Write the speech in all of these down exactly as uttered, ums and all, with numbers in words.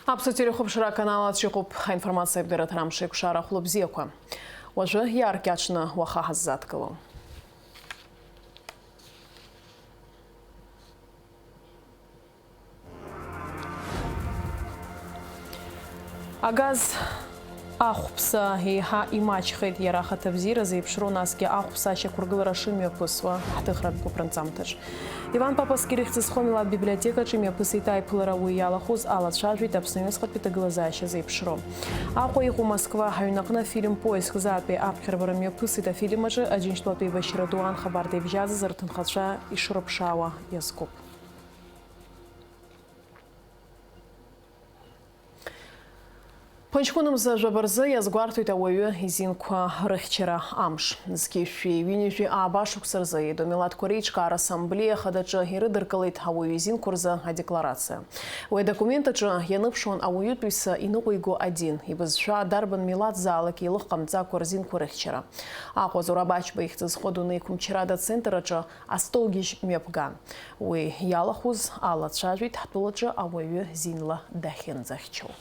Аԥсуа телехәаԥшра аканал аҿы иҟоуп аинформациа аибгара ҭара амш еиқәшара хәлыбзиақәа. Уажәы иааркьаҿны уаха ҳаззадгыло. Агаз ахәԥса еиҳа имаҷхеит, иара ахаҭабзиара зеиԥшроу, насгьы ахәԥса ашьақәыргылара шымҩаԥысуа ҳҭыхратә гәыԥранҵамҭаҿ. Иван Папаски ихьӡ зху амилаҭ библиотекаҿы имҩаԥысит аиԥылара, уи иалахәыз алацәажәеит Аԥсны аҩныҵҟатәи ҭагылазаашьа зеиԥшроу. Аҟәа иҟоу Москва аҩнаҟны афильм Поиск заатәи аԥхьарбара мҩаԥысит. Афильм аҿы Аџьынџьтәылатә еибашьра ду аан хабарда ибжьаӡыз рҭынхацәа ишрыԥшаауа иазкуп. Ԥынҷкәын мза жәаба рзы иазгәарҭоит ауаҩы изинқәа рыхьчара амш. Зқьи жәшәи ҩынҩажәи ааба шықәса рзы иеидоу милаҭқәа реиҿкаара ассамблеиа хадаҿы ирыдыркылеит ауаҩы изинқәа рзы адекларациа. Уи адокумент аҿы ианыԥшуан ауаҩытәыҩса иныҟәиго адин, ибызшәа дарбан милаҭзаалак еилых ҟамҵакәа рзинқәа рыхьчара. Аҟәа Зураб Ачба ихьӡ зху адунеи қәымчрада ацентр аҿы астолгьежь мҩаԥган. Уи иалахәыз алацәажәеит ҳтәылаҿы ауаҩы зинла дахьынӡахьчоу.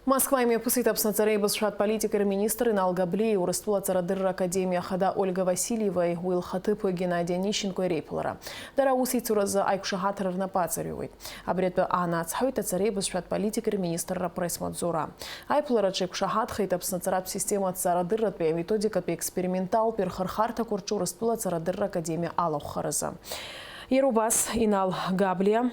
Москва имҩаԥысит Аԥсны аҵареи абызшәатә политикеи рминистр Инал Габлиеи Урыстәыла аҵарадырра академиа ахада Ольга Васильеваи уи лхаҭыԥуаҩ Геннади Онищенкои реиԥылара. Дара аусеицуразы аиқәшаҳаҭра рнапы аҵарҩуеит. Абри атәы аанацҳауеит аҵареи абызшәатә политикеи рминистрра апресс-маҵзура. Аиԥылараҿы иқәшаҳаҭхеит Аԥсны аҵаратә система аҵарадырратәи аметодикатәи експерименталтәи рхырхарҭақәа рҿы Урыстәыла аҵарадырра академиа алахәхаразы. Иара убас Инал Габлиа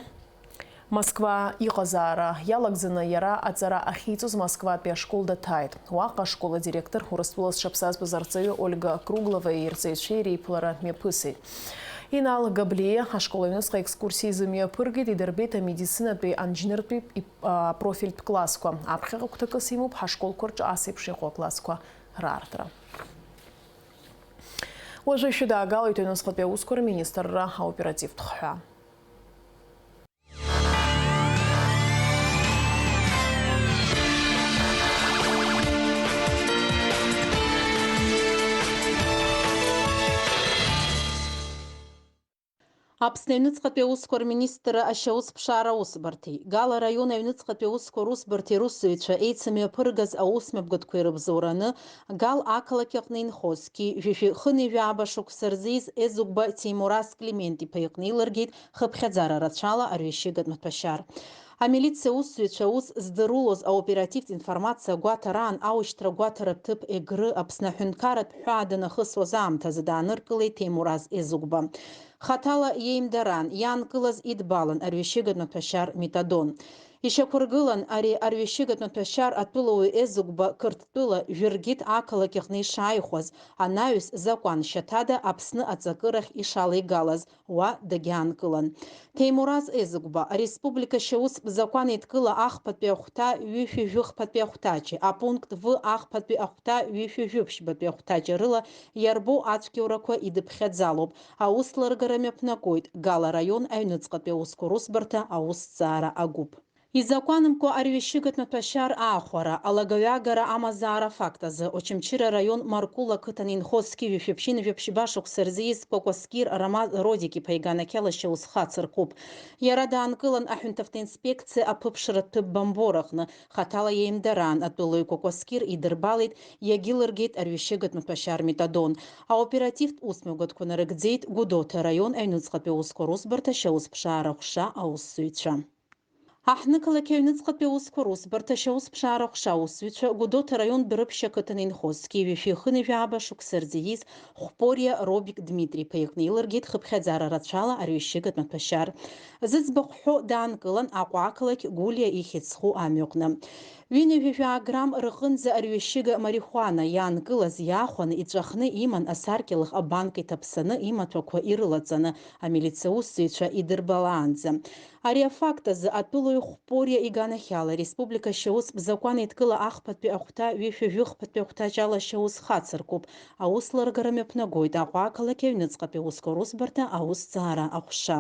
Москва иҟазаара иалагӡаны иара аҵара ахьиҵоз Москватәи ашкол даҭааит. Уаҟа ашкол адиректор, Урыстәыла зҽаԥсазтәыз арҵаҩы Ольга Кругловеи ирҵаҩцәеи реиԥылара мҩаԥысит. Инал Габлиа ашкол аҩныҵҟа екскурсиа изымҩаԥыргеит, идырбеит амедицинатәи анџьныртәи ип-, а, профильтә классқәа. Аԥхьаҟа гәҭакыс имоуп ҳашколқәа рҿы ас еиԥш иҟоу аклассқәа раартра. Уажәы ишәыдаагалоит аҩныҵҟатәи аусқәа рминистрра аоперативтә хҳәаа. Аԥсны аҩныҵҟатәи аусқәа рминистрра ашьаусԥшаара аусбарҭеи, Гал араион аҩныҵҟатәи аусқәа русбарҭеи русзуҩцәа еицымҩаԥыргаз аус мҩаԥгатәқәа ирыбзоураны, Гал ақалақь аҟны инхоз зқьи жәшәи хынҩажәи ааба шықәса рзы ииз Езыгәба Ҭемураз Климент-иԥа иҟны илыргеит хыԥхьаӡара рацәала арҩашьыгатә маҭәашьар. Амилициа аусзуҩцәа аус здырулоз аоперативтә информациа агәаҭараан аушьҭра агәаҭаратә ҭыԥ Егры Аԥсны аҳәынҭқарратә ҳәаа данахысуаз аамҭазы дааныркылеит Ҭемураз Езыгәба. Хаҭала иеимдараан, иаанкылаз идбалан арҩашьыгатә маҭәашьар метадон. Ишьақәыргылан ари арҩашьыгатә маҭәашьар атәылауаҩ Езыгәба Қырҭтәыла Жәыргьыҭ ақалақь аҟны ишааихәаз, анаҩс закәан шьаҭада Аԥсны аҵакырахь ишалеигалаз, уа дагьаанкылан. Ҭемураз Езыгәба ареспублика шьаустә закәанеидкыла ахԥатәи ахәҭа ҩышәи жәыхԥатәи ахәҭаҷи, апункт В ахԥатәи ахәҭа ҩышәи жәиԥшьбатәи ахәҭаҷи рыла иарбоу ацәгьоурақәа идыԥхьаӡалоуп, аус ларгара мҩаԥнагоит Гал араион аҩныҵҟатәи аусқәа русбарҭа аусҭҵаара агәыԥ. Изакәанымкәа арҩашьыгатә маҭәашьар аахәара, алагаҩагара амазаара афакт азы, Очамчыра араион Маркул ақыҭан инхоз зқьи жәшәи ԥшьынҩажәи ԥшьба шықәса рзы ииз Кәакәасқьир Рамаз Родик-иԥа иганахьала шьаус хацыркуп. Иара даанкылан аҳәынҭавтоинспекциа аԥыԥшратә ҭыԥ Бамбор аҟны, хаҭала иеимдараан атәылаҩ Кәакәасқьир идырбалеит, иагьылыргеит арҩашьыгатә маҭәашьар метадон. Аоперативтә усмҩаԥгатәқәа нарыгӡеит Гәдоуҭа араион аҩныҵҟатәи аусқәа русбарҭа ашьаусԥшаара аҟәша аусзуҩцәа. Аҳҭнықалақь аҩныҵҟатәи аусқәа русбарҭа ашьаусԥшаара аҟәша аусзуҩцәа Гәдоуҭа араион Дәрыԥшь ақыҭан инхоз зқьи жәшәи хынҩажәи ааба шықәса рзы ииз Хәпориа Робик Дмитри-иԥа иҟны илыргеит хыԥхьаӡара рацәала арҩашьыгатә маҭәашьар. Зыӡбахә ҳәо даанкылан Аҟәа ақалақь Гәлиа ихьӡ зху амҩаҟны. Ҩынҩажәи жәаа грамм рҟынӡа арҩашьыга марихуана иаанкылаз иаахәаны иҵәахны иман асаркьалых абанк иҭаԥсаны имаҭәақәа ирылаҵаны амилициа усзуҩцәа идырбалаанӡа. Ари афакт азы атәылаҩ Хәпориа иганахьала ареспублика ашьаустә закәанеидкыла ахԥатәи ахәҭа ҩышәи жәыхԥатәи ахәҭаҷ ала ашьаус хацыркуп, аус ларгара мҩаԥнагоит Аҟәа ақалақь аҩныҵҟатәи аусқәа русбарҭа аусҭҵаара аҟәша.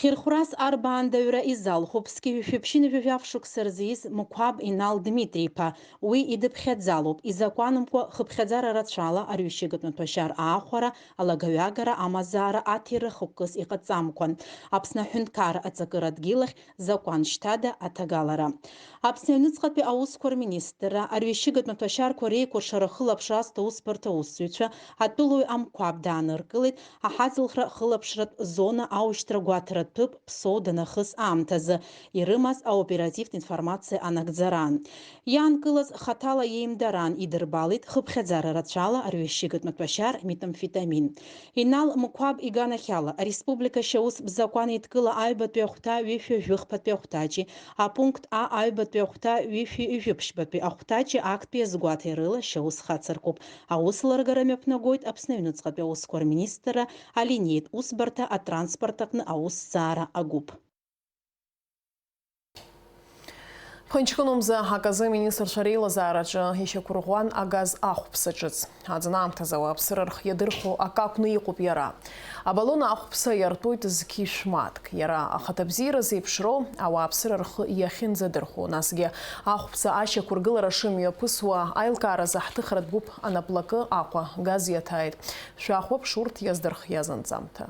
Хьырхәрас арбаандаҩра изалхуп зқьи жәшәи ԥшьынҩажәи жәаф шықәса рзы ииз Мқәаб Инал Дмитри-иԥа. Уи идыԥхьаӡалоуп, изакәанымкәа хыԥхьаӡара рацәала арҩашьыгатә маҭәашьар аахәара, алагаҩагара, амазаара аҭира хықәкыс иҟаҵамкәан. Аԥсны аҳәынҭқарра аҵакыра дгьылахь закәан шьҭада аҭагалара. Аԥсны аҩныҵҟатәи аусқәа рминистрра, арҩашьыгатә маҭәашьарқәа реикәыршара ахылаԥшра азҭо аусбарҭа аусзуҩцәа атәылауаҩ Амқәаб дааныркылеит, аҳаӡылхра хылаԥшратә зона аушьҭра гәаҭаратә ҭыԥ Ԥсоу данахыс аамҭазы ирымаз аоперативтә информациа анагӡараан. Иаанкылаз хаҭала иеимдараан идырбалеит хыԥхьаӡара рацәала арҩашьыгатә маҭәашьар метамфетамин. Инал Мқәаб иганахьала, ареспублика шьаус бзакәан еидкыла аҩбатәи ахәҭа ҩышәи жәыхԥатәи ахәҭаҷи, апункт А аҩбатәи ахәҭа ҩышәи жәиԥшьбатәи ахәҭаҷи актәи азгәаҭеи рыла шьаус хацыркуп. Аус лыргара мҩаԥнагоит Аԥсны аҩныҵҟатәи аусқәа рминистрра алинеитә усбарҭа атранспорт аҟны аусҭҵаара агәыԥ. Ԥхынҷкынумза аказы аминистрцәа реилазаараҿы ишьақәырӷәӷәан агаз ахәԥса ҿыц. Аӡын аамҭазы ауааԥсыра рхы иадырхәо акы акәны иҟоуп иара. Абалон ахәԥса иартәоит зқьи шәмаҭк. Иара ахаҭабзиара зеиԥшроу ауааԥсыра рхы иахьынӡадырхәо, насгьы ахәԥса ашьақәыргылара шымҩаԥысуа аилкааразы ҳҭыхратә гәыԥ анаплакы Аҟәа газ иаҭааит. Шәахәаԥш урҭ иаздырхиаз анҵамҭа.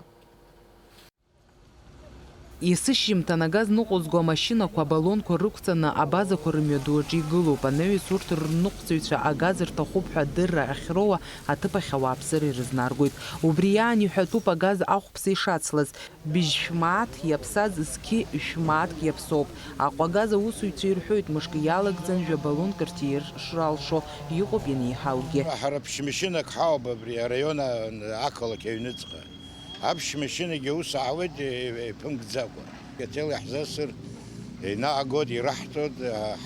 Есышьыжьымҭан агаз ныҟәызго амашьынақәа абалонқәа рықәҵаны абазақәа рымҩаду аҿы игылоуп. Анаҩс урҭ рныҟәцаҩцәа агаз рҭахуп ҳәа адырра ахьроуа аҭыԥ ахь ауааԥсыра ирызнаргоит. Убри иаан иҳәатәуп агаз ахәԥса ишацлаз. Быжь шәмааҭ иаԥсаз зқьи шәмааҭк иаԥсоуп. Аҟәа агаз аусзуҩцәа ирҳәоит, мышкы иалагӡан жәабалонк рҭир шралшо иҟоуп ианеиҳаугьы. Ҳара ԥшьмашьынак ҳауп абри араион, ақалақь аҩныҵҟа. Аԥшьмашьынагьы аус аауеит, е-, еиԥымгӡакәа. Иаҭел иаҳзасыр, инаагоит, ираҳҭоит,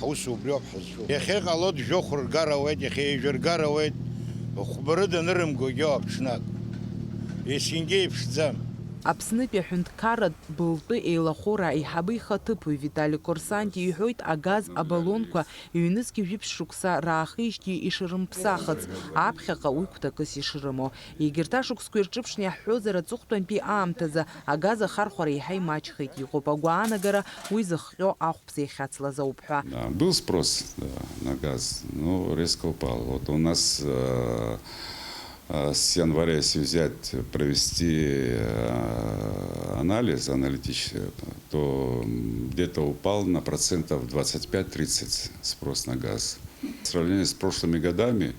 ҳаус убриоуп ҳазҿу. Иахьа иҟалоит, жәохә ргар ауеит, иахьа ҩажәа ргар ауеит, хәба рыда анырымгогьы ауп ҽнак. Есқьынгьы еиԥшӡам. Аԥснытәи аҳәынҭқарратә былтәы еилахәыра аиҳабы ихаҭыԥуаҩ Витали Корсанти иҳәоит, агаз абалонқәа ҩнызқьи жәиԥшь шықәса раахижьҭеи ишрымԥсахыц, аԥхьаҟа уи гәҭакыс ишрымоу. Егьырҭ ашықәсқәа ирҿыԥшны иаҳҳәозар, аҵыхәтәантәи аамҭазы агаз ахархәара еиҳа имаҷхеит, иҟоуп агәаанагара уи зыхҟьо ахәԥса иахьацлаз ауп ҳәа. Да, был спрос, да, на газ, но резко упал. Вот у нас, э, э, с января, если взять, провести, э, анализ аналитический, то, м, где-то упал на процентов двадцать пять тридцать спрос на газ. В сравнении с прошлыми годами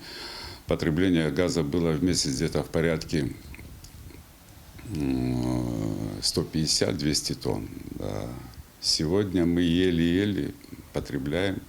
потребление газа было в месяц где-то в порядке, м, сто пятьдесят двести тонн. Да. Сегодня мы еле-еле потребляем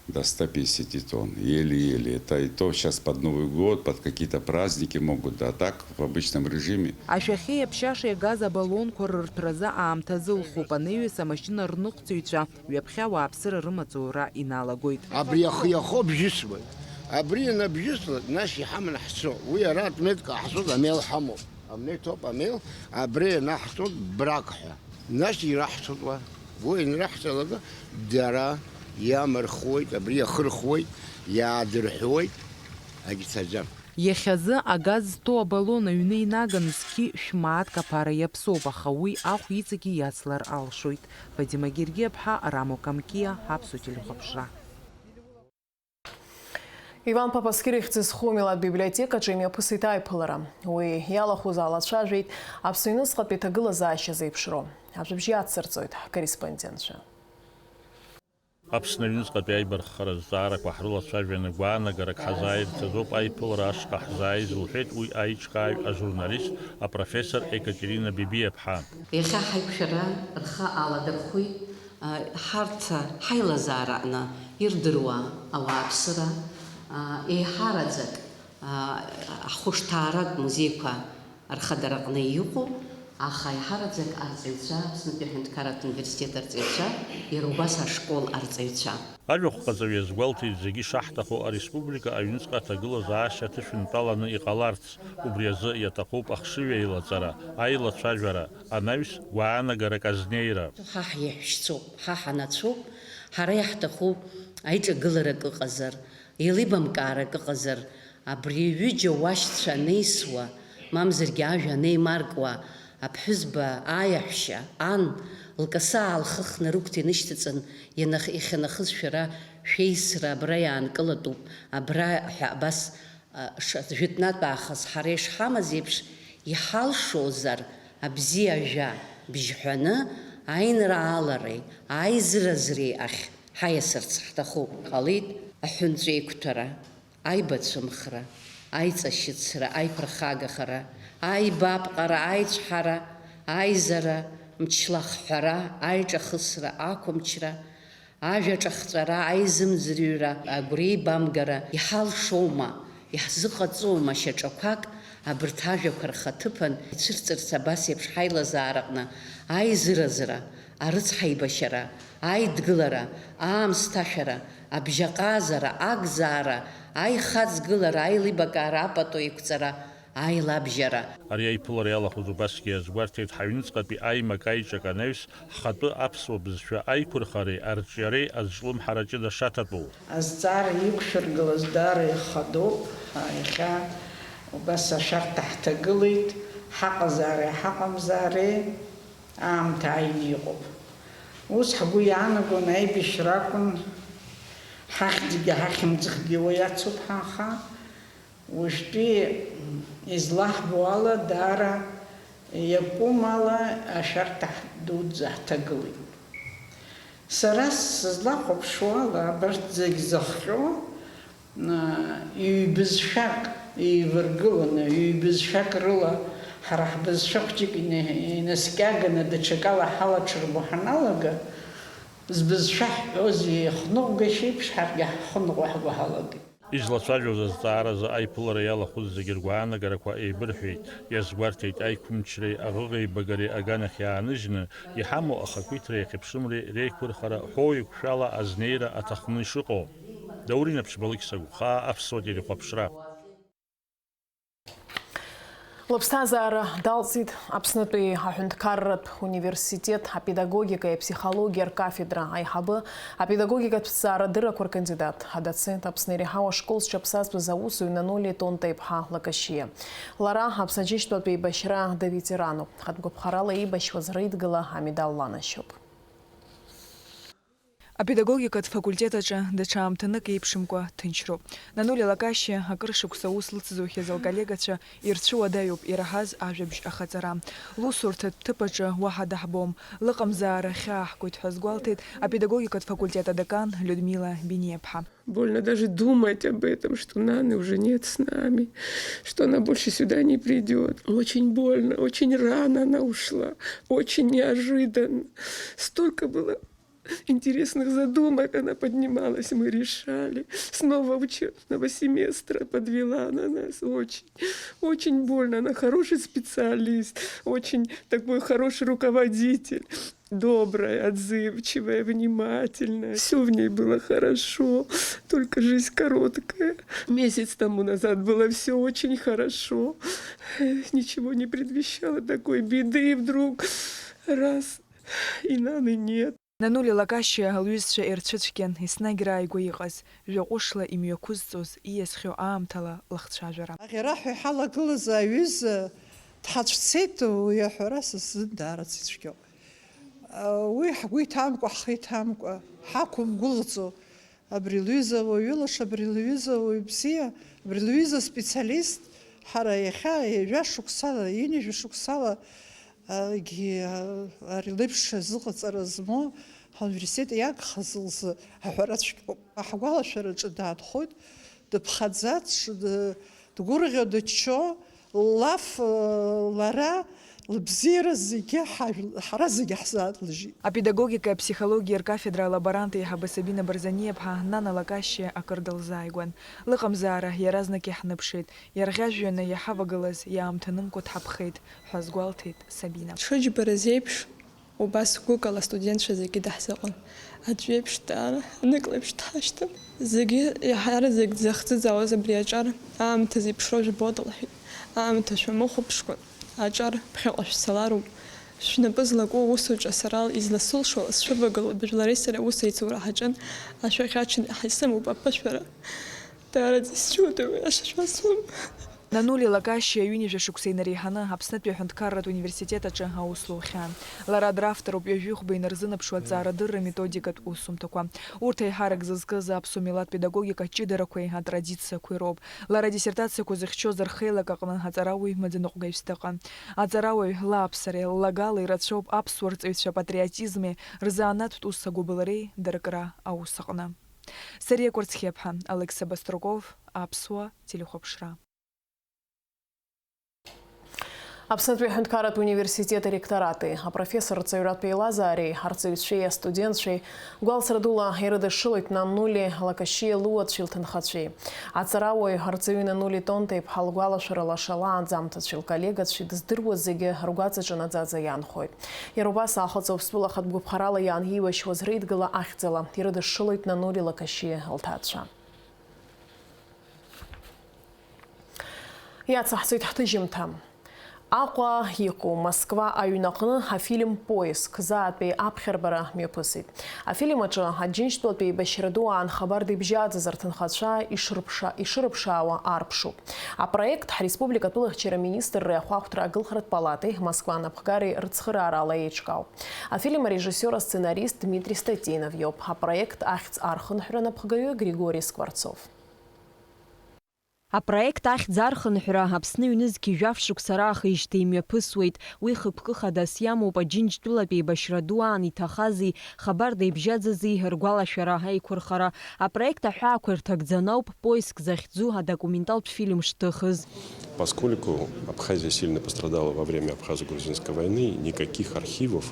до ста пятидесяти тонн. Еле-еле. Это и то сейчас под Новый год, под какие-то праздники могут, да, а так в обычном режиме. Ашәахьеи аԥшьашеи агаз абалонқәа рырҭәразы аамҭа азылхуп, анаҩс амашьына рныҟәцаҩцәа ҩаԥхьа ауааԥсыра рымаҵура иналагоит. Абри ахы иахо бжьысуеит. Абри ианабжьысла, нас иҳаманы ҳцо. Уи ара отметка ҳцоит, амел ҳамоуп. Амнеҭоуп, амел, абри ианаҳҵоит брак ҳәа. Нас ираҳҵоит уа. Уи ианраҳҵалак, дара иамырхуеит, абри иахырхуеит, иаадырҳәуеит, агьцаӡам. Иахьазы агаз зҭоу абалон аҩны инаганы зқьи шәмааҭк аԥара иаԥсоуп, аха уи ахә иҵегьы иацлар алшоит. Фатима Гергиаԥҳа, Рамо Камкиа, Аԥсуа телехәаԥшра. Иван Папаскир ихьӡ зху амилаҭ библиотекаҿы имҩаԥысит аиԥылара. Уи иалахәыз аалацәажәеит Аԥсны аҩныҵҟатәи аҭагылазаашьа зеиԥшроу. Ажәабжь иацырҵоит ҳкорреспондентцәа. Аԥсны аҩныҵҟатәи аибарххара азҵаарақәа ҳрылацәажәаны гәаанагарак ҳазааирц азоуп аиԥылара ашҟа ҳзааиз, лҳәеит уи аиҿкааҩ ажурналист, апрофессор Екатерина Бебиаԥҳа. Иахьа ҳаиқәшәара рхы аладырхәит. Ҳарҭ ҳаилазаараҟны ирдыруа ауааԥсыра еиҳараӡак ҳхәышҭааратә музеиқәа рхадараҟны иҟоуп, аха еиҳараӡак арҵаҩцәа, Аԥснытәи аҳәынҭқарратә университет арҵаҩцәа, иара убас ашкол арҵаҩцәа. Ажәахәҟаҵаҩ иазгәалҭеит, зегьы шаҳҭаху ареспублика аҩныҵҟа аҭагылазаашьа ҭышәынтәаланы иҟаларц, убри азы иаҭахуп ахшыҩ аилаҵара, аилацәажәара, анаҩс гәаанагарак азнеира. Ҳа ҳиаҳәшьцәоуп, ҳа ҳанацәоуп, ҳара иаҳҭаху аиҿагыларак ыҟазар, еилибамкаарак ыҟазар, абри ҩыџьа уашьцәа анеисуа, мамзаргьы ажәа анеимаркуа, Аԥҳәызба, аиаҳәшьа, ан, лкасы аалхыхны рыгәҭа инышьҭаҵан, ианах-, иахьанахыз шәара шәеисра абра иаанкылатәуп, абра ҳәа абас, а, ш-, жәытәнатә аахыс ҳара ишҳамаз еиԥш, иҳалшозар, абзиа ажәа бжьҳәаны, аинраалареи аизыразреи ахь ҳаиасырц ҳҭахуп. Ҟалеит аҳәынҵәеиқәҭәара. Аибацәымхра, аиҵашьыцра, аиԥырхагахара, аибапҟара, аицәҳара, аизара, мчлахҳәара, аиҿахысра, ақәымчра, ажәа ҿахҵәара, аизымӡырҩра, агәреибамгара иҳалшоума, иаҳзыҟаҵоума шьаҿақәак абарҭ ажәақәа рхаҭыԥан ицәырҵырц абас еиԥш ҳаилазаараҟны аизыразра, арыцҳаибашьара, аидгылара, аамсҭашәара, абжьаҟазара, агзаара, аихаҵгылара, аилибакаара, апату еиқәҵара, аилабжьара. Ари аиԥылара иалахәыз убасгьы иазгәарҭеит ҳаҩныҵҟатәи аимак-аиҿак анаҩс ҳхатәы аԥсуа бызшәа аиқәырхареи арҿиареи азҿлымҳара ҷыда шаҭатәу. Азҵаара иқәшәыргылаз даара ихадоуп. Иахьа убас ашәарҭа ҳҭагылеит, ҳаҟазаареи ҳаҟамзаареи. Аамҭа ааины иҟоуп. Ус ҳгәы иаанагон аибашьра акәын, ҳахьӡгьы ҳахьымӡӷгьы уи ацуп ҳаха. Уажәтәи излаҳбо ала, даара иакәым ала ашәарҭа дуӡӡа ҳҭагылеит. Сара сызлахәаԥшуа ала, абарҭ зегь зыхҟьо, ҩбызшәак еиваргыланы, ҩбызшәак рыла ҳара ҳбызшәа хәҷык ина-, инаскьаганы даҽакала ҳалаҽырбо ҳаналага, збызшәа ҳҳәозеи, хныҟәгашьа еиԥш ҳаргьы ҳхныҟәо ҳгәы ҳалагеит. Излацәажәоз азҵааразы аиԥылара иалахәыз зегьы ргәаанагарақәа еибырҳәеит, иазгәарҭеит аиқәымчреи аӷыӷеибагареи аганахь иааныжьны иҳамоу ахақәиҭреи ахьыԥшымреи реиқәырхара ҳәоу еиқәшәала азнеира аҭахны ишыҟоу. Даур Инаԥшьба, Алықьса Гәхаа, Аԥсуа телехәаԥшра. Лыԥсҭазаара далҵит Аԥснытәи аҳәынҭқарратә университет апедагогикеи аԥсихологиа ркафедра аиҳабы, апедагогикатә ҭҵаарадыррақәа ркандидат, адоцент, Аԥсны иреиҳау ашкол зҽаԥсазтәыз аусзуҩ Нанули Тонта-иԥҳа Лакашьиа. Лара Аԥсаџьышьтәатәи еибашьра даветерануп. Хатә гәаԥхарала еибашьуаз рыдгыла амедал ланашьоуп. Апедагогикатә факультет аҿы даҽа аамҭанык еиԥшымкәа ҭынчроуп. Нанули Лакашьиа акыр шықәса аус лыцызухьаз лколлегацәа ирцәыуадаҩуп ираҳаз ажәабжь ахаҵара. Лусурҭатә ҭыԥ аҿы уаҳа даҳбом, лыҟамзаара ахьааҳгоит ҳәа азгәалҭеит апедагогикатә факультет адекан Людмила Бениаԥҳа. Больно даже думать об этом, что Наны уже нет с нами, что она больше сюда не придёт. Очень больно, очень рано она ушла, очень неожиданно. Столько было интересных задумок она поднималась, мы решали. С нового учебного семестра подвела она нас очень. Очень больно. Она хороший специалист, очень такой хороший руководитель. Добрая, отзывчивая, внимательная. Всё в ней было хорошо, только жизнь короткая. Месяц тому назад было всё очень хорошо. Ничего не предвещало такой беды, и вдруг раз, и Наны нет. Нанули Лакашьиа лҩызцәа ирцәыцәгьан, еснагь рааигәа иҟаз, жәаҟәышла имҩақәызҵоз, ииасхьоу аамҭала лахцәажәара. Аӷьараҳәа иҳалагылаз аҩыза дҳацәцеит, уи аҳәара са сзын даараӡа ицәгьоуп. Уи ҳгәы иҭамкәа, ҳхы иҭамкәа, ҳақәымгәыӷӡо, абри лҩыза уаҩы лаша, абри лҩыза уаҩ бзиа, абри лҩыза специалист, ҳара иахьа ҩажәа шықәсала, ҩынҩажәа шықәсала, егьи, ари леиԥш азыҟаҵара змоу ҳауниверситет иагхаз лзы аҳәара цәгьоуп. Ҳгәалашәараҿы даанхоит, дыԥхаӡац, ды-, дгәырӷьо, дыччо, лаф, лара, лыбзиара зегьы ҳажә-, ҳара зегьы ҳзаадлыжьит. Апедагогикеи аԥсихологиеи ркафедра алаборант еиҳабы Сабина Барзаниаԥҳа Нана Лакашьиа акыр дылзааигәан. Лыҟамзаара иаразнак иаҳныԥшит, иарӷьажәҩаны иҳавагылаз иаамҭанымкәа дҳаԥхеит ҳәа азгәалҭеит Сабина. Ҽыџьбараз еиԥш, убас гәыкала астудентцәа зегьы даҳзыҟан. Аӡә иеиԥш даара, нык леиԥш дҳашьҭан. Зегьы, еиҳараӡак дзахӡыӡаауаз абри аҿар аамҭа зеиԥшроу жәбоит, лҳәеит. Аамҭа шәамыхәаԥшкәа, аҿар ԥхьаҟа шәцалароуп. Шәнапы злаку аусураҿы сара изласылшо ала сшәывагылоит, уажә лареи сареи аус еицура ҳаҿын, ашәахьа ҽынтә ҳаисымоуп аԥышәара. Даараӡа исцәуадаҩу аиаша шәасҳәом. Нанули Лакашьиа ҩынҩажәа шықәса инареиҳаны Аԥснытәи аҳәынҭқарратә университет аҿы аус лухьан. Лара дравторуп ҩажәихәба инарзынаԥшуа аҵаарадырра методикатә усумҭақәа. Урҭ аиҳарак зызкыз аԥсуа милаҭ педагогика ҷыдарақәеи атрадициақәеи роуп. Лара диссертациақәа зыхьчоз рхеилак аҟны аҵарауаҩ маӡаныҟәгаҩыс дыҟан. Аҵарауаҩ лааԥсареи ллагалеи рацәоуп аԥсуа рҵаҩцәа патриотизми рзанааҭтә ус агәыбылреи даркра аус аҟны. Сариа Кәарцхиаԥҳа, Алықьса Баструков, Аԥсуа телехәаԥшра. Аԥснытәи аҳәынҭқарратә университет аректорати апрофессор рҵаҩратә еилазаареи арҵаҩцәеи астудентцәеи гәалсра дула ирыдышшылоит Нанули Лакашьиа луацәеи лҭынхацәеи. Аҵарауаҩ арҵаҩы Нанули Тонҭа-иԥҳа лгәалашәара лаша лааӡамҭацәеи лколлегацәеи дыздыруаз зегьы ргәаҵаҿы наӡаӡа иаанхоит. Иара убас аахыҵ Аԥсуала ахатә гәаԥхарала иаанеиуашьуаз реидгыла ахьӡала ирыдышшылоит Нанули Лакашьиа лҭаацәа. Иацаҳҵоит ҳҭыжьымҭа. Аҟәа иҟоу Москва аҩнаҟны афильм Поиск заатәи аԥхьарбара мҩаԥысит. Афильм аҿы Аџьынџьтәылатәи еибашьра ду аан хабарда ибжьаӡыз рҭынхацәа ишырԥша-, ишырыԥшаауа аарԥшуп. Апроект ҳреспублика атәылахьчара министрреи ахәаахәҭра агылхаратә палатеи Москва анапхгареи рыцхыраарала еиҿкаауп. Афильм арежиссиор, асценарист Дмитрий Статейнов иоуп. Апроект ахьӡ архынҳәра анапхгаҩы Григорий Скворцов. Апроект ахьӡ архынҳәра Аԥсны ҩнызқь жәаф шықәса раахижьҭеи имҩаԥысуеит. Уи хықәкы хадас иамоуп Аџьынџьтәылатә еибашьра ду аан иҭахази, хабарда ибжьаӡызи ргәалашәара аиқәырхара. Апроект аҳәаақәа ирҭагӡаны ауп Поиск захьӡу адокументалтә фильм шҭыхыз. Поскольку Абхазия сильно пострадала во время Абхазо-грузинской войны, никаких архивов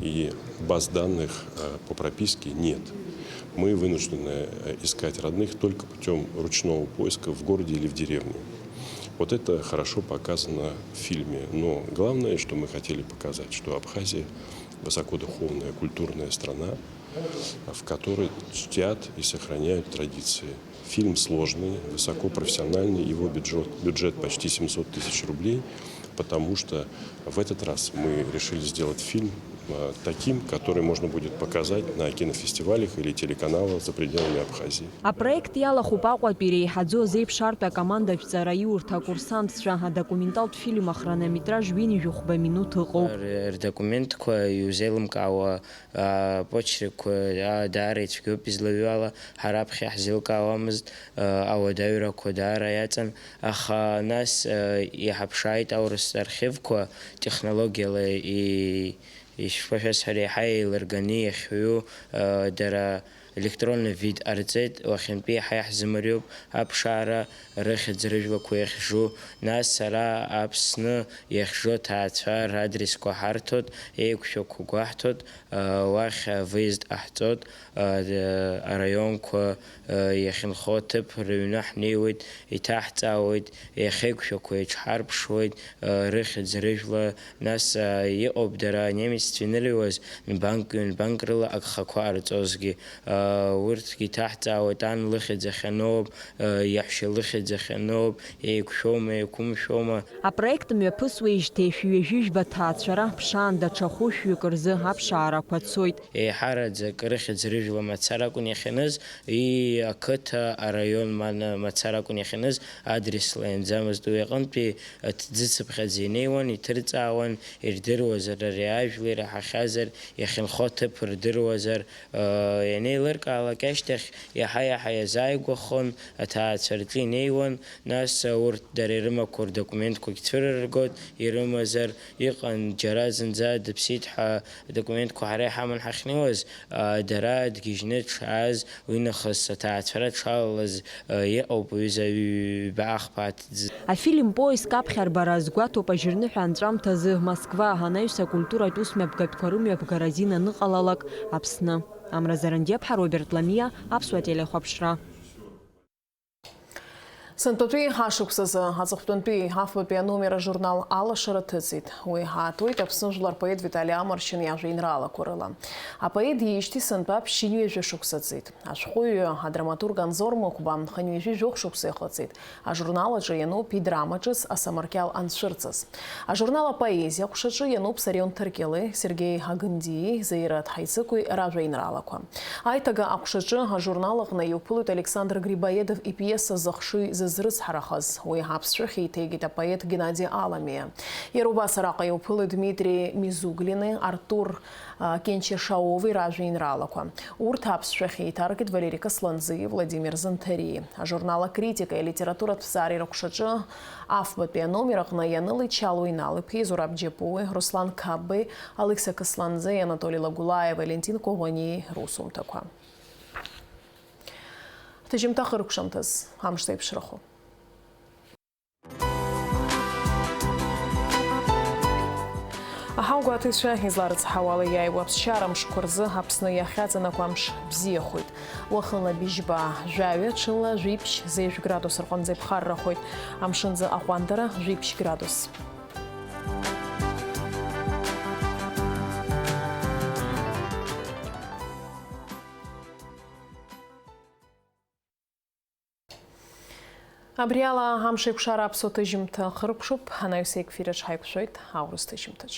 и баз данных, э, по прописке нет. Мы вынуждены, э, искать родных только путём ручного поиска в городе или в деревне. Вот это хорошо показано в фильме. Но главное, что мы хотели показать, что Абхазия высокодуховная, культурная страна, в которой чтят и сохраняют традиции. Фильм сложный, высокопрофессиональный, его бюджет, бюджет почти семьсот тысяч рублей, потому что в этот раз мы решили сделать фильм, э, таким, который можно будет показать на кинофестивалях или телеканалах за пределами Абхазии. Апроект иалахәуп Аҟәатәи иреиҳаӡоу азеиԥшартә акомандаҿ ҵараиурҭа акурсантцәа. Адокументалтә фильм ахронометраж ҩынҩажәи хәба минуҭ ыҟоуп. Р-, рдокументқәа иузеилымкаауа, а, почеркқәа, а, даара ицәгьоуп излаҩу ала, ҳара аԥхьа иаҳзеилкаауамызт, а, ауадаҩрақәа даара иаҵан, аха нас, а, иҳаԥшааит аурыс архивқәа технологиала и-, ишԥашәасҳәари, еиҳа еилырганы иахьҩу, а, дара электронный вид ҟарҵеит, уахьынтәи еиҳа иаҳзымариоуп аԥшаара, рыхьӡ-рыжәлақәа иахьжу, нас ара Аԥсны иахьжу аҭаацәа радресқәа ҳарҭоит, еиқәшәақәа гәаҳҭоит, уахь выезд ҟаҳҵоит, араионқәа иахьынхо аҭыԥ рыҩны ҳнеиуеит, иҭаҳҵаауеит, иахьеиқәшәақәа еиҿҳарԥшуеит, рыхьӡ-рыжәла, нас иҟоуп дара анемеццәа инырыҩуаз нбанк-ҩынбанк рыла агхақәа ҟарҵозгьы, урҭгьы иҭаҳҵаауеит, ан лыхьӡ ахьаноуп, иаҳәшьа лыхьӡ ахьаноуп, еиқәшәома, еиқәымшәома. Апроект мҩаԥысуеижьҭеи шәҩажәижәба ҭаацәара ԥшаан даҽа хәышәҩык рзы аԥшаарақәа цоит. Еиҳараӡак рыхьӡ-рыжәла мацара акәын иахьаныз, ии, ақыҭа, араион мана мацара акәын иахьаныз, адресла ианӡамызт. Уи аҟынтәи аҭӡыцыԥхьаӡа инеиуан, иҭырҵаауан, ирдыруазар ари ажәла ираҳахьазар, иахьынхо аҭыԥ рдыруазар, ианеилыркаалак ашьҭахь, иаҳа-иаҳа иазааигәахон, аҭаацәа рҿы инеиуан, нас урҭ дара ирымақәоу рдокументқәагь цәырыргоит, ирымазар, иҟан џьара зынӡа дыԥсит ҳәа адокументқәа ҳара иҳаман ҳахьнеиуаз, дара дгьежьны дшааз, уинахыс аҭаацәара дшалалаз, иҟоуп ҩыза ҩба ахԥа аҭӡы. Афильм Поиск аԥхьарбара азгәаҭоуп ажьырныҳәа анҵәамҭазы Москва анаҩс акультуратә усмҩаԥгатәқәа рымҩаԥгара азин аныҟалалак Аԥсны. Амра Зарандиаԥҳа, Роберт Ламиа, Аԥсуа телехәаԥшра. Сынтәатәи ашықәсазы аҵыхәтәантәи афбатәи аномер ажурнал алашара ҭыҵит. Уи ҳаатуеит Аԥсны жәлар поет Витали Амаршьын иажәеинраалақәа рыла. Апоет диижьҭеи сынтәа ԥшьынҩажәа шықәса ҵит. Ашәҟәыҩҩы, адраматург Анзор Мықәба хынҩажәи жәохә шықәса ихыҵит. Ажурнал аҿы иануп идрама ҿыц Асамарқьал анцәырҵыс. Ажурнал апоезиа аҟәшаҿы иануп Сарион Ҭаркьалеи, Сергеи Агындиеи, Заира Ҭҳаицыкәи ражәеинраалақәа. Аиҭага аҟәшаҿы ажурнал аҟны иуԥылоит Александр Грибоедов ипиеса Зыхшыҩ зрыцҳарахаз, уи аԥсшәахь еиҭеигеит апоет Геннади Аламиа. Иара убас араҟа иуԥылеит Дмитри Мизуглини, Артур, а, Кенчешаови ражәеинраалақәа. Урҭ аԥсшәахь еиҭаркит Валери Касланӡии Владимир Занҭариеи. Ажурнал Акритикеи алитературатә ҭҵаареи рықәшаҿы афбатәи аномер аҟны ианылеит Чалоу Инал-иԥеи Зураб Џьапуи, Руслан Қапбеи, Алықьса Касланӡеи, Анатоли Лагәлааи, Валентин Коӷониеи русумҭақәа. Ҳҭыжьымҭа ахыркәшамҭаз амш зеиԥшрахо. Аҳауагәаҭаҩцәа изларыцҳауала, иааиуа аԥсшьара мшқәа рзы Аԥсны иахьаҵанакуа амш бзиахоит. Уахынла быжьба, жәаҩа, ҽынла жәиԥшь, зежә градус рҟынӡа иԥхаррахоит. Амшынӡы аҟәандара жәиԥшь градус. Абри ала амш еиқәшара аԥсуа ҭыжьымҭа хыркәшоуп, анаҩс еиқәфираҿ ҳаиқәшәоит аурыс ҭыжьымҭаҿ.